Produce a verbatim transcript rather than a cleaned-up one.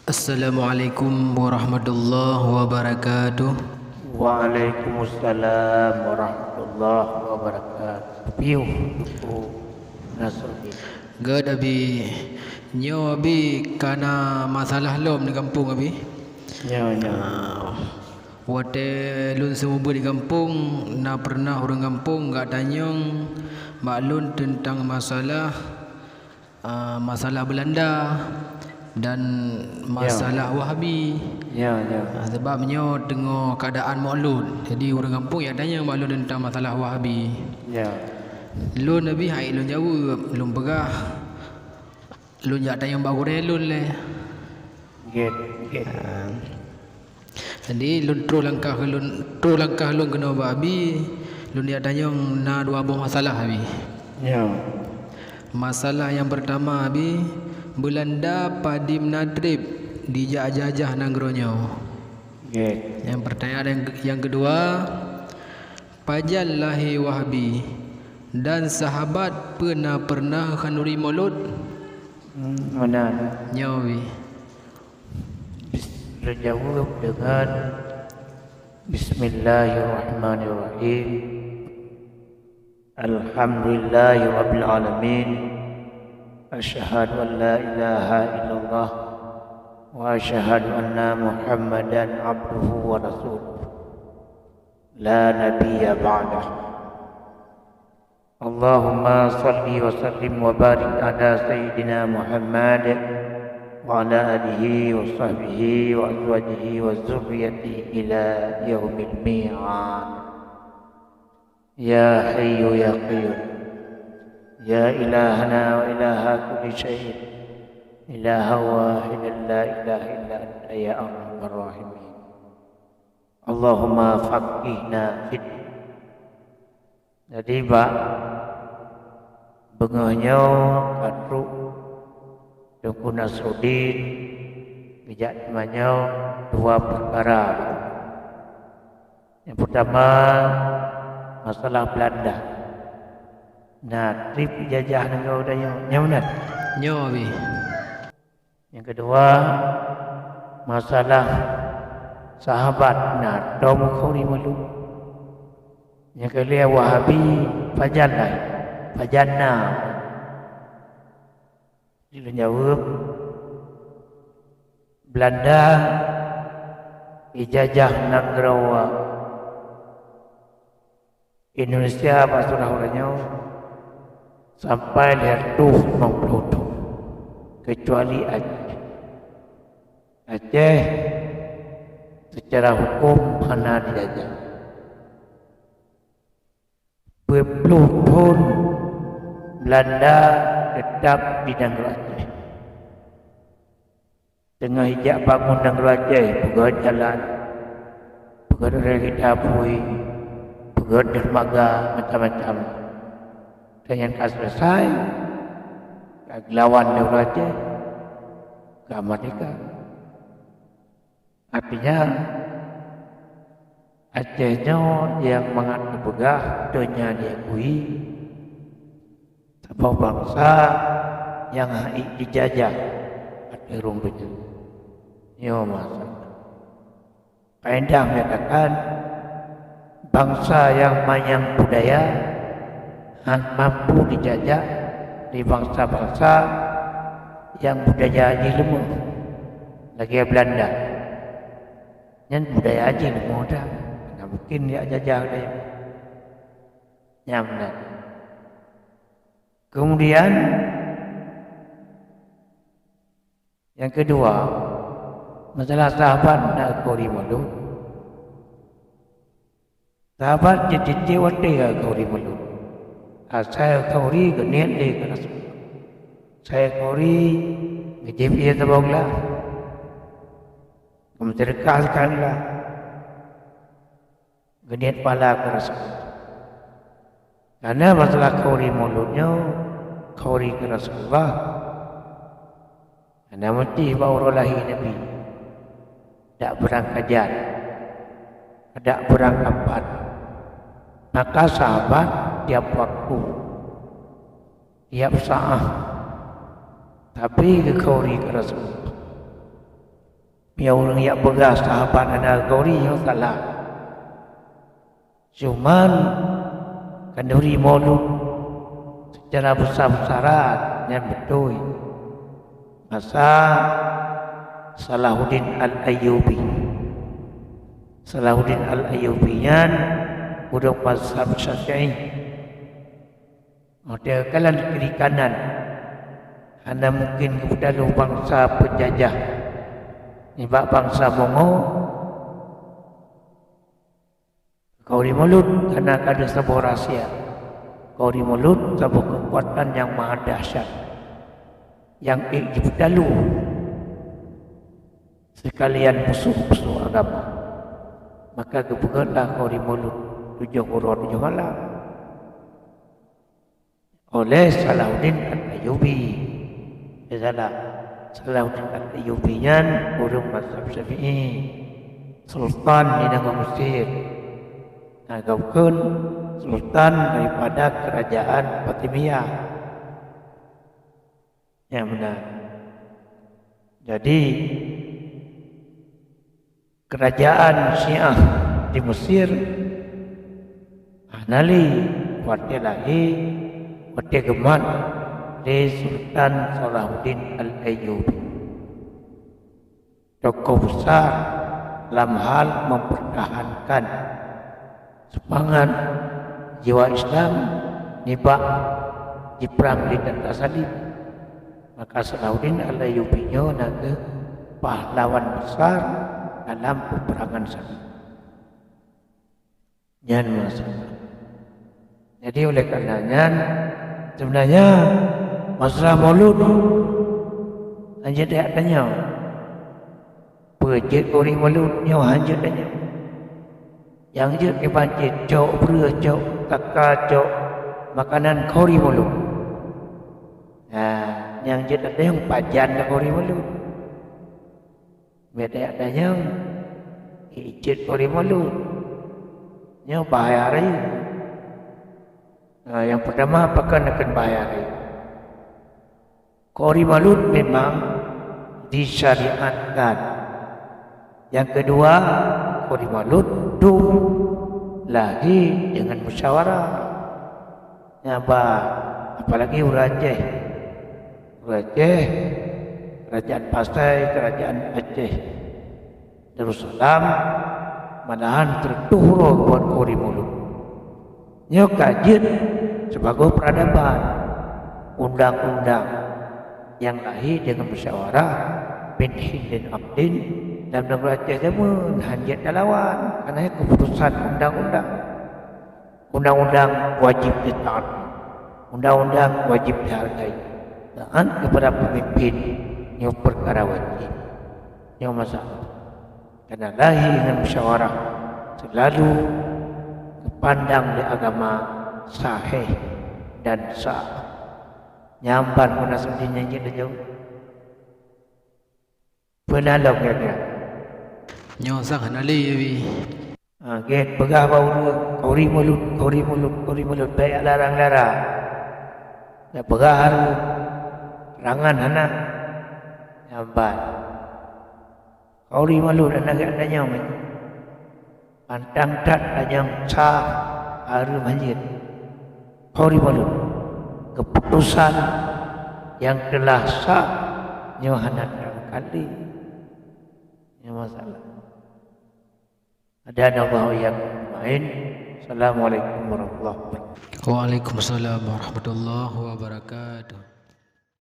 Assalamualaikum warahmatullahi wabarakatuh. Waalaikumsalam warahmatullahi wabarakatuh. Piôh, Teungku Nasruddin. Gét, Abi. Nyoe, Abi, ka na masalah lom di gampông, Abi. Nyoe, nyoe. Ah, watée lôn seumeubeuet di gampông, na peureunah ureuëng gampông geutanyong bak lôn teuntang masalah, ah, masalah Beulanda dan masalah Wahabi. Ya, ya. Ah, sabab nyoe teungoh keuadaan meu'lot. Jadi, ureuëng gampông jak tanyong bak lôn teuntang masalah Wahabi. Ya. Lôn, Abi, hana lôn jaweueb, lôn peugah, lôn jak tanyong bak gurée lôn lé. Gét, gét. Ah. Jadi, lôn troh langkah lôn, troh langkah lôn keunoe bak Abi, lôn jak tanyong na dua boh masalah, Abi. Ya. Masalah nyang peurtama, Abi, Beulanda padum na treb jijak jajah nanggroe nyoe? Gét. Nyang peurtanyaan nyang, nyang keudua, pajan lahé Wahabi dan sahabat peue na peureunah khanduri mulod? Hmm, meunan. Nyoe, Abi. Bis-, geujaweueb deungon Bismillahirrahmanirrahim. Alhamdulillahirabbil alamin. Asyhadu an la ilaha illallah wa asyhadu anna Muhammadan abduhu wa rasuluh. La nabiyya ba'dah. Allahumma shalli wa sallim wa barik ala sayyidina Muhammad wa ala alihi wa sahbihi wa azwajihi wa dzurriyyatihi ila yaumil mi'ad. Ya Hayyu ya Qayyum, ya ilahana wa ilaha kulli syai'in, ilaha wahidan la ilaha illa anta ya arhamar rahimin. Allahumma faqihna fid. Jadi, bak beungoh nyoe ka trok Teungku Nasruddin geujak teumanyong dua peukara. Nyang peurtama, masalah Beulanda. Na treb jijajah nanggroe geutanyoe. Nyoe meunan? Nyoe, Abi. Nyang keudua, masalah sahabat na tom khanduri mulod. Nyang keulhèe, Wahabi pajan lahé, pajan na. Di lôn jaweueb, Beulanda jijajah nanggroe Indonesia bak seurah uroe nyoe sampai lhèe reutôh limong ploh thon, keucuali Aceh. Aceh seucara huköm hana jijajah. Peuet ploh thon Beulanda teutap di nanggroe Aceh. Teungoh jijak bangun nanggroe Aceh, peugöt jalan, peugöt rèl ita apui, peugöt dermaga, macam-macam. Dan nyan ka seuleusai, ka geulawan nanggroe Aceh, ka meurdéhka. Artinya, Aceh nyoe nyang mangat teupeugah donya diakui, saboh bansa nyang hana jijajah ateueh rhueng donya. Nyoe masalah. Kaedah menyatakan, bansa nyang manyang budaya hana mampu jijajah lé bansa-bansa nyang budaya jih leumoh, lagèe Beulanda. Nyan budaya jih leumoh that, hana mungken jijajah lé. Nyan meunan. Kemudian, nyang keudua, masalah sahabat na khanduri mulod. Sahabat jeuet tiep-tiep watèe khanduri mulod. Asai khanduri geuniet lé keu Rasulullah. Asai khanduri geujieb ie saboh glah. Geumeuseudekah sikali glah. Geuniet pahala keu Rasulullah. Karena masalah khanduri mulod nyoe, khanduri keu Rasulullah, hana meusti bak uroe lahé Nabi. Dak beurangkajan, dak beurangkapat. Maka sahabat tiap waktu, tiap saát, tapi geukhanduri keu Rasulullah. Meunyoe ureuëng jak peugah sahabat hana geukhauri, nyoe salah. Cuman khanuri Maulud secara besar-besaran nyan beutôi masa Salahuddin Al-Ayyubi. Salahuddin Al-Ayyubi nyan ureuëng mazhab Syafi'i. Watée kalon kiri kanan, hana mungken geupeutaloe bansa peunjajah nibak bansa Mongo. Khauri Maulud hana ka deuh saboh rahsia. Khauri Maulud saboh keukuatan nyang maha dahsyat, nyang ék jipeutaloe sikalian musoh-musoh agama. Maka geupeugötlah Khauri Maulud tujoh uroe tujoh malam oleh Salahuddin Al-Ayyubi. Ya, salah. Salahuddin Al-Ayyubi nyan ureuëng mazhab Syafi'i, sultan di nanggroe Mesir. Nah, geukeun sultan daripada kerajaan Fatimiyah. Nyang meunan. Jadi, kerajaan Syiah di Mesir hana lé watée lahé, watée geumat lé Sultan Salahuddin Al-Ayyubi. Tokoh besar lam hal mempertahankan seumangat jiwa Islam nibak jiprang di teuntara salib. Maka Salahuddin Al-Ayyubi nyoe na kheueh pahlawan besar dalam peperangan salib. Nyan masalah. Jadi, oleh karena nyan, sebenarnya masalah Maulud hanjeuet jak tanyong. Peue jeuet khauri Maulud nyoe hanjeuet tanyong. Nyang jeuet kiban cit cok breueh, cok kaka, cok makanan khauri Maulud. Nah, nyang jeuet tanyong pajan khauri Maulud. Beda tanyong, ijeuet khauri Maulud. Nyoe bahaya rayeuk. Nah, nyang pertama, pakon kheun bahaya rayeuk? Khauri Maulud memang disyariatkan. Nyang kedua, khauri Maulud dum lahé dengan musyawarah. Nyan ba, apalagi ureuëng Aceh. Ureuëng Aceh, Kerajaan Pasai, Kerajaan Aceh Darussalam, malahan teureutôh uroe buet khauri Maulud. Nyoe ka jeuet sibagoe peuradaban, undang-undang nyang lahé deungon musyawarah bin hindin aqdin. Lam nanggroe Aceh jameun hanjeuet talawan, karena keuputusan undang-undang. Undang-undang wajib ditaati, undang-undang wajib dihargai. Taat kepada pemimpin nyoe peukara wajib. Nyoe masalah. Karena lahé ngon musyawarah selalu geupandang lé agama sahih dan sah. Nyan ban meunan sabe nyang jeuet laju. Peue na lom kira-kira? Nyoe sang hana lé, Abi. Ha, gét peugah bak ureuëng, khauri Maulud, khauri Maulud, khauri Maulud, bék larang-larang. Bék peugah hareuem, rangan hana. Nyan ban. Khauri Maulud hana gét tanyong. Pantang that tanyong sah hareuem hanjeuet. Khauri Maulud, keuputosan nyang teulah sah nyoe hana tangkali. Nyoe masalah. Hadanallahu wa iyyakum ajmain. Assalamualaikum warahmatullahi wabarakatuh. Waalaikumsalam warahmatullahi wabarakatuh.